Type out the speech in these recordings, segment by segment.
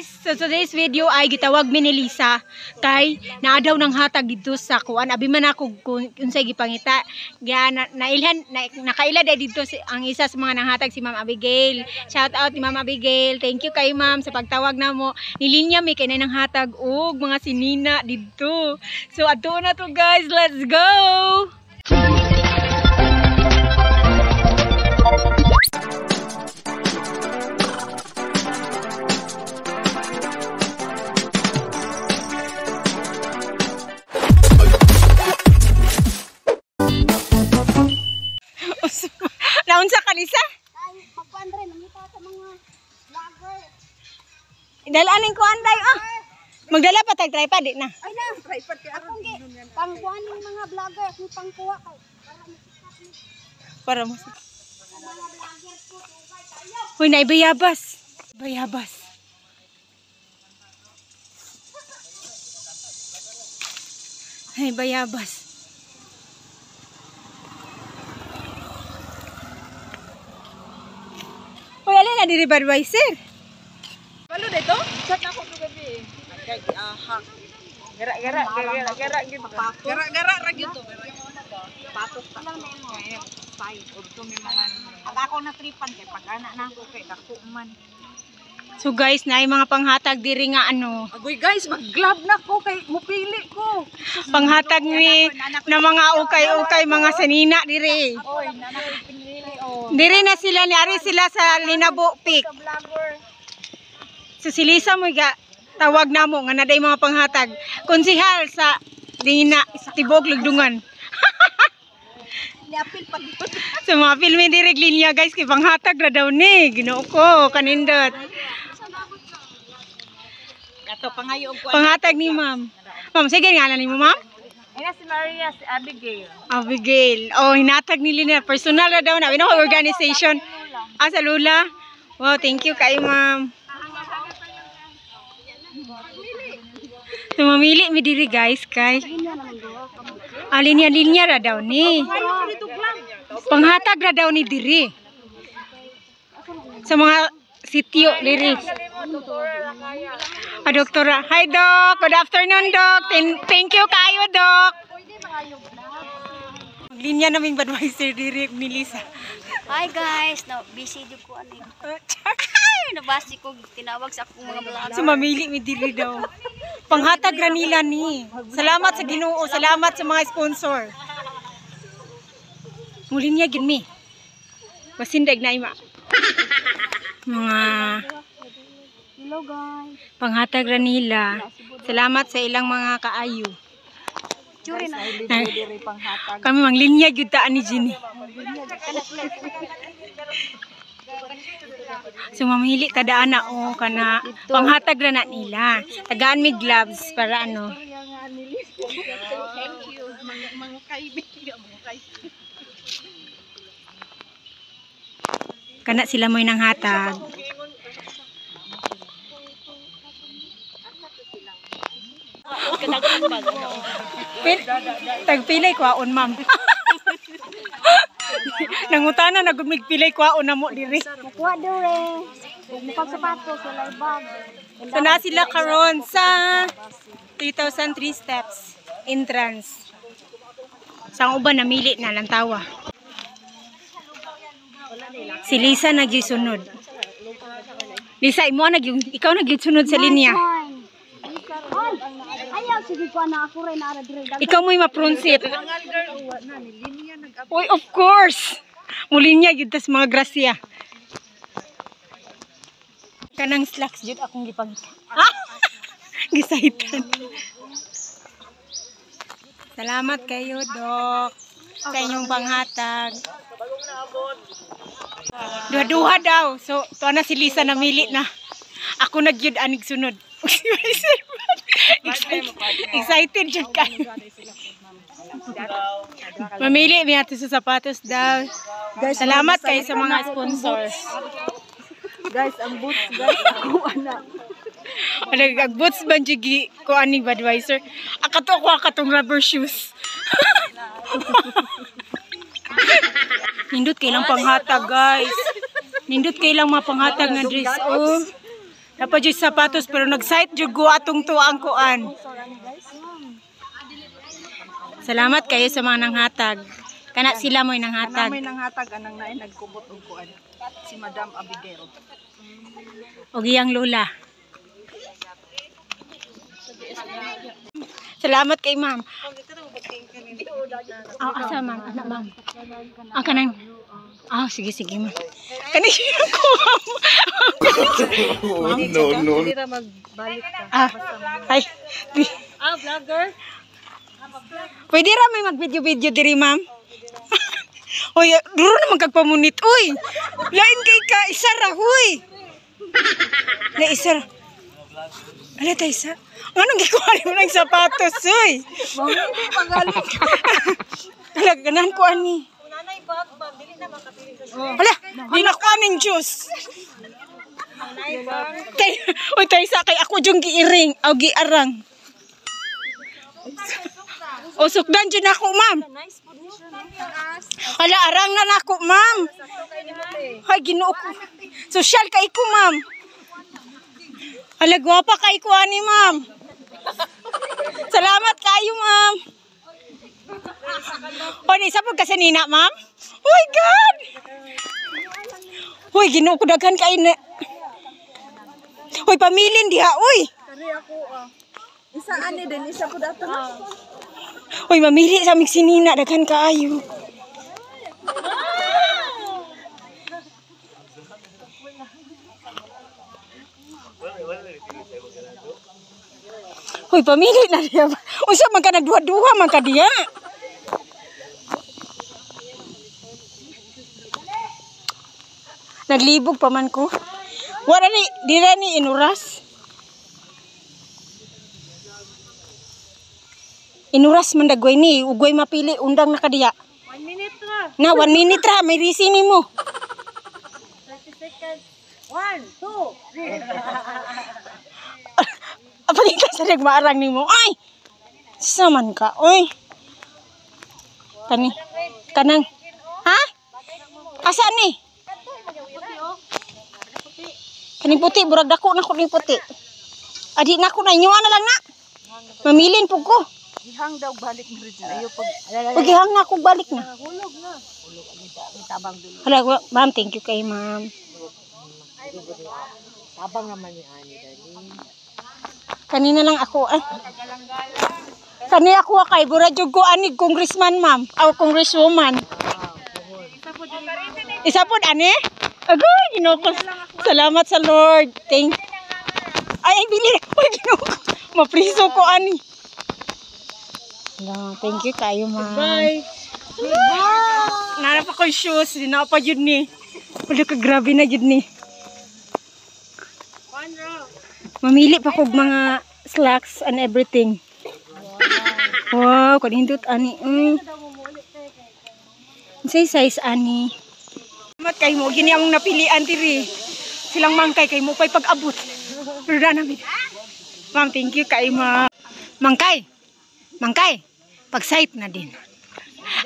Guys, so today's video ay gitawag mi ni Lisa kay naa daw nang hatag didto sa kuan. Abi man ako kung unsay gipangita. Gya na, nailhan na, nakaila day didto si, ang isa sa mga nanghatag si Ma'am Abigail. Shout out ni Ma'am Abigail. Thank you kay Ma'am sa pagtawag namo. Nilinya mi kay nay nanghatag og mga sinina didto. So adto na to guys, let's go. Naunsa ka, Lisa? Ay, magkuan rin, nangita sa mga vlogger. Dalanin ko anday ah. Magdala pa tag tripod di na. Ay na, tripod kay aron. Pangkuan ng mga vlogger, kung pangkuha kay para masikat ni Para mo. sa mga vlogger ko, tugay kayo. Hoy, nay bayabas. Bayabas. Ay, bayabas. Hoy, alin na diri Budweiser? Balo dito? Chat na ako gabi. Kay aha. Gara gara gara gara gyud. Gara gara ra gyud to. Patos pa lang na mo. Five og to may mga ang ako na tripan kay pag ana na ako kay dako man. So guys, na mga panghatag diri nga ano. Agoy guys, mag-glove na ko kay mupili ko. Panghatag ni na mga ukay-ukay mga sanina diri. Oy, nana ko pinili oh. Diri na sila ni ari sila sa Linabo Peak. Vlogger. So si Lisa mo ga tawag namo nga naday mga panghatag. Konsihal sa Dina sa Tibok Lugdungan. Niapil pa dito. Sa mga filmi direk linya guys kay panghatag ra daw ni. Ginoo ko kanindot. Kato pangayo og kuan. Panghatag ni ma'am. Ma'am sige ngalan nimo ma'am? Ina si Maria si Abigail. Abigail. Oh, hinatag ni Lina. Personal ra daw na. Wino organization. Ah, sa Lula. Wow, thank you kay ma'am. So, mamili mi diri guys kay. Ah, linya-linya ra daw ni. Panghatag ra daw ni diri. Sa mga sitio diri. Ah, doktora. Hi, Doc. Good afternoon, Doc. Thank you kayo, Doc. Linya naming Budweiser diri ni Lisa. Hi guys, no busy jud ko ani. Nabasi ko tinawag sa akong mga vlogger. So mamili mi diri daw. Panghatag ra nila ni. Salamat sa Ginoo, salamat sa mga sponsor. Muli niya gid mi. Basindag na ima. Mga Hello guys. panghatag ra nila. Salamat sa ilang mga kaayo. Tsuri na. Kami manglinya gyud ta ani Jenny. So mamili ta daan na o kana panghatag ra na nila. Tagaan mi gloves para ano. Thank you mga kaibigan, mga kaibigan. Kana sila mo'y nanghatag. Tagpilay kwaon, ma'am. Nangutana na gud mig pilay kwaon na mo diri. Kuha dire. Mukhang sapatos, walay bag. So na sila karon sa 3003 steps entrance. Sa ang uban namili na lang tawa. Si Lisa nagysunod. Lisa, imo na gyud ikaw na gyud sunod sa linya. Ay, ayaw sige ko na ako rin ara dire. Ikaw mo'y ma-prunsit. Uy, of course. Muli niya gyud tas mga grasya. Kanang slacks jud akong gipang. Ah! Gisahitan. Salamat kayo, Doc, sa inyong panghatag. Duha-duha daw. So, tuwa na si Lisa namili na. Ako na gyud anig sunod. Excited, excited jud kayo. Mamili mi ato sa sapatos daw. Salamat kayo sa mga sponsor. Guys, ang boots guys, ako ana. Wala ag boots man jigi ko ani Budweiser. Akato ko akatong rubber shoes. Nindot kay lang panghatag, guys. Nindot kay lang mga panghatag nga dress oh. Napa jud sapatos pero nag-sight jud ko atong tuang kuan. Salamat kayo sa mga nanghatag. Kana sila mo'y nanghatag. May nanghatag anang naay nagkubot og kuan. Si Madam Abigail. Og iyang lola. Salamat kay ma'am. Ah, asa ma'am? Ana ma'am. Ah, kanang. Ah, sige sige ma'am. Kani siya ko ma'am. No, no. Dira magbalik ka. Ah, ay. Ah, vlogger. Pwede ra may mag-video-video diri ma'am. Oy, duro naman kag pamunit. Uy. Lain kay ka isa ra huy. La isa ra. Ala tay isa. Nganong gikuha mo ng sapatos, uy? Ala, ganahan ko ani. Ala, di na ko aning juice. Tay, uy, tay sa kay ako yung giiring, o giarang. O sukdan dyan ako, ma'am. Ala, arang na nako, ma'am. Ay, Ginoo ko. Social kay ko, ma'am. Ala, gwapa kay ko ani, ma'am. Salamat kayo, ma'am. O, ni isa po kasi nina, ma'am. Oh my God! Hoy, Ginoo ko daghan kay na. Hoy, pamilin diha, uy. Kari ako ah. Isa ani din, isa pud ato na. Hoy, mamili sa aming sinina, daghan kaayo. Hoy, pamili na diya. Unsa man ka nagduha-duha man ka diya? Naglibog pa man ko. Wala ni, dira ni inuras. Inuras man dagway ni, ugway mapili, undang na kadiya. 1 minute ra. Na, 1 minute ra, may risi ni mo. 30 seconds. 1, 2, 3. Apalita sa nagmaarang ni mo. Ay! Saman ka, oy. Kani, kanang, ha? Asa ni? Kaning puti, burag dako na ko ning puti. Adi na ko na, inyuan na lang na. Mamilin po ko. Gihang daw balik ni Regine. Ayo pag Pagihang na ako, balik na. hulog na. Hala, ma'am, thank you kay ma'am. Tabang naman ni ani dali. Kanina lang ako ah. Kani ako ah, kay bura jud ko ani congressman ma'am, aw congresswoman. Isa pod ani? Agoy, Ginoo ko. Salamat sa Lord. Thank. Ay, ay bili. Uy, Ginoo ko. Mapriso ko ani. Hala, thank you kayo ma'am. Bye. Nara pa ko shoes, di na pa jud ni. Wala ka grabe na jud ni. Mamili pa kog mga slacks and everything. Wow, kanindot ani. Unsay size ani? Salamat kay mo gini among napilian diri. Silang mangkay kay mo pay pag-abot. Pero na namin. Ma'am, thank you kay ma'am. Mangkay. Mangkay. Pag-site na din.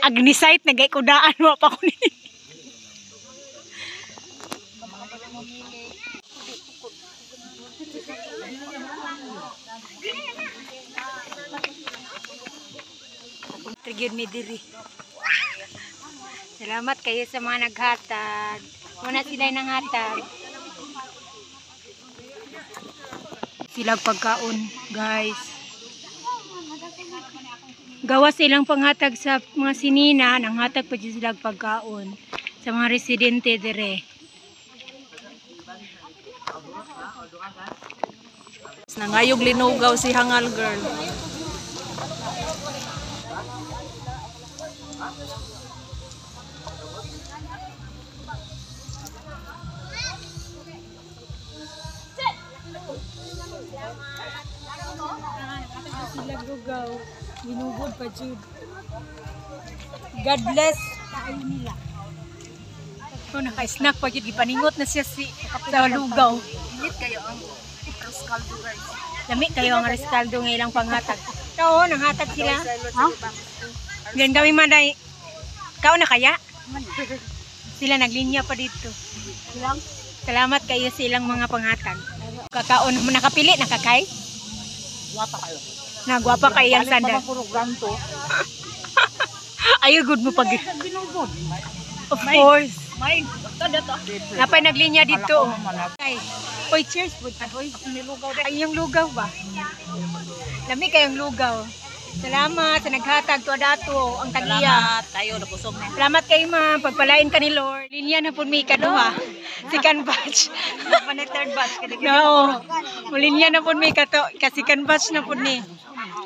Agni site na gay kudaan wa pa ko ni. Trigger mi diri. Salamat kayo sa mga naghatag. Muna sila nanghatag. Silang pagkaon, guys. Gawa silang panghatag sa mga sinina, nanghatag pa dyan silang pagkaon sa mga residente dire. Nangayog linugaw si Hangal girl. Sila lugaw, ginugod pa jud. God bless tayo nila. Oh, naka-snack pa jud gipaningot na siya si sa lugaw. Init kayo ang arroz caldo guys. Lami kayo ang rescaldo nga ilang panghatag. Oo, nanghatag sila. Ha? Gan kami man ay kao na kaya? Sila naglinya pa dito. Salamat kayo sa ilang mga panghatag. Kakaon mo nakapili nakakay? Wapa kayo. Nagwapa kay iyang sandal. Puro granto. Ayaw good mo pag. Of course. May Napay naglinya dito. Ay. Oy, cheers po. Oy, ay, yung lugaw ba? Lami kayong lugaw. Salamat sa naghatag to dato ang tagiya. Tayo nabusog na. Salamat kay ma'am. Pagpalain ka ni Lord. Linya na po mi kaduha. Second batch. Panay third batch kay. No. Mulinya na po mi kato. Ka second batch na po ni.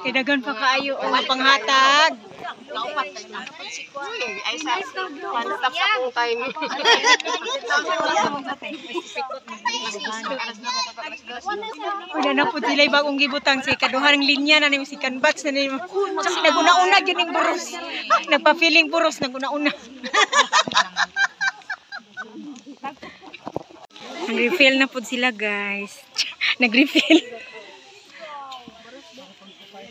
Kay daghan pa kaayo ang mga panghatag. Ay sa stop sa akong time. Wala na po sila bagong gibutang sa ikaduhang linya na ni second batch na ni. Naguna-una gyud ning buros. Nagpa-feeling buros naguna-una. Nag-refill na po sila, guys. Nag-refill.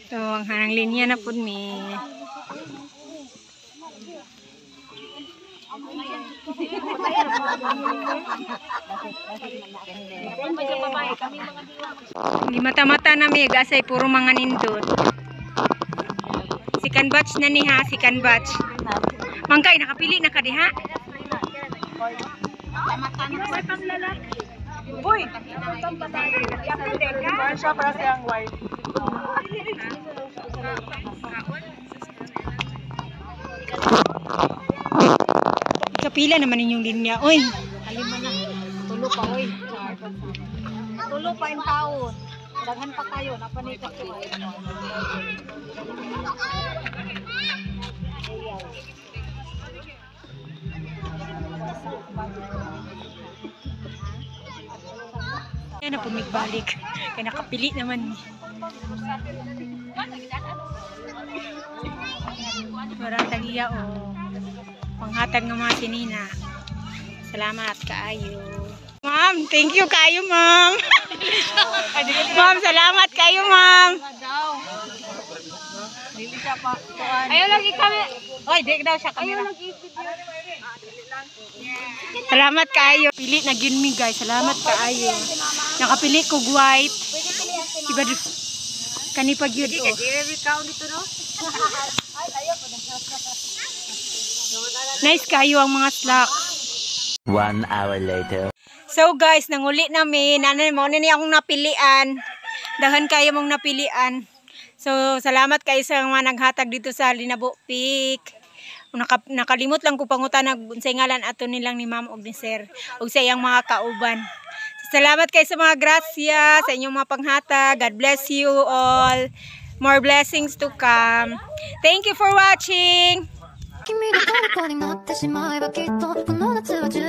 So, ang harang linya na po mi. Hindi mata-mata na mi, asay puro mga nindot. Second batch na ni ha, second batch. Mangkay, nakapili na ka diha. Boy. Siya para siyang wife. Kapila naman inyong linya. Oy, Kalima na. Tulo pa oy. Tulo pa yung taon. Daghan pa kayo, napanay ka to. Yan na pumigbalik. Kaya nakapili naman. Parang tagiya o panghatag ng mga sinina. Salamat kaayo. Ma'am, thank you kaayo, ma'am. Ma'am, salamat kayo, ma'am. Ayaw lagi kami. Oy, di daw siya kamera. Salamat kaayo. Pili na gyud mi, guys. Salamat kaayo. Nakapili kog white. Iba kani pa gyud oh. Dito no. Nice kayo ang mga slacks. One hour later. So guys, nanguli nami, nanay mo ni akong napilian. Daghan kayo mong napilian. So salamat kayo sa mga naghatag dito sa Linabo Peak. Nakalimot lang ko pangutan nag unsay ngalan ato nilang ni ma'am og ni sir ug sa iyang mga kauban. Salamat kayo sa mga grasya, sa inyong mga panghatag. God bless you all. More blessings to come. Thank you for watching. 君の虜になってしまえばきっとこの夏は充